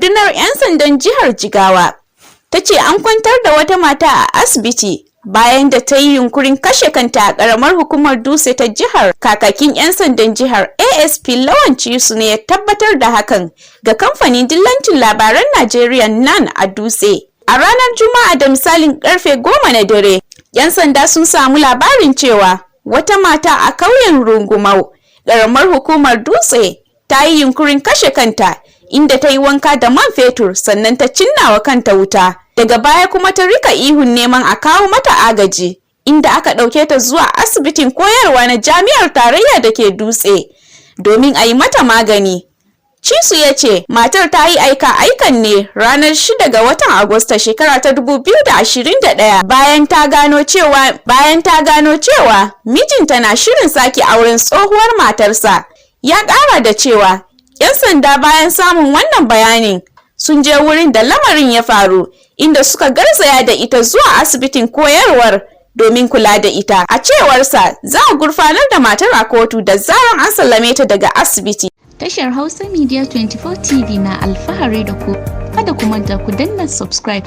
Rundunar 'yan sandan jihar Jigawa ta ce an kwantar da wata mata a asibiti bayan da ta yi yunkurin kashe kanta a ƙaramar hukumar Dutse ta jihar. Kakakin 'yan sandan jihar, ASP Lawan Cisu, ne ya tabbatar da hakan ga kamfanin dillancin labaran Najeriya NAN a Dutse. A ranar Juma'a da misalin karfe 10 na dare, 'yan sanda sun samu labarin cewa wata mata a ƙauyen Rungumau, ƙaramar hukumar Dutse, ta yi yunkurin kashe kanta, inda ta yi wanka da man fetur sannan ta cinnawa kanta wuta. Daga baya kuma ta rika ihun neman a kawo mata agaji, inda aka ɗauke ta zuwa asibitin koyarwa na jami'ar tarayya da ke Dutse domin a yi mata magani. Cisu ya ce matar ta yi aika aikan ne ranar 6 ga watan Agusta shekara ta 2021 bayan ta gano cewa mijinta na shirin sake auren tsohuwar matarsa. Ya ƙara da cewa 'yan sanda, bayan samun wannan bayanin, sun je wurin da lamarin ya faru, inda suka garzaya da ita zuwa asibitin koyarwar domin kula da ita. A cewarsa, za a gurfanar da matar a kotu da zaran an sallame ta daga asibiti. Tashar Hausa Media 24 TV na alfahari da ku. Kada ku manta ku danna subscribe.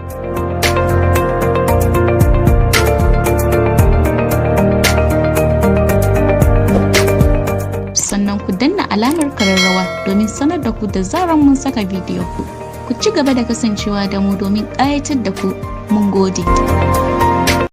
Sannan ku danna alamar kararrawa domin sanar da ku da zaran mun saka bidiyo. Ku ci gaba da kasancewa da mu domin ƙayatar da ku. Mun gode.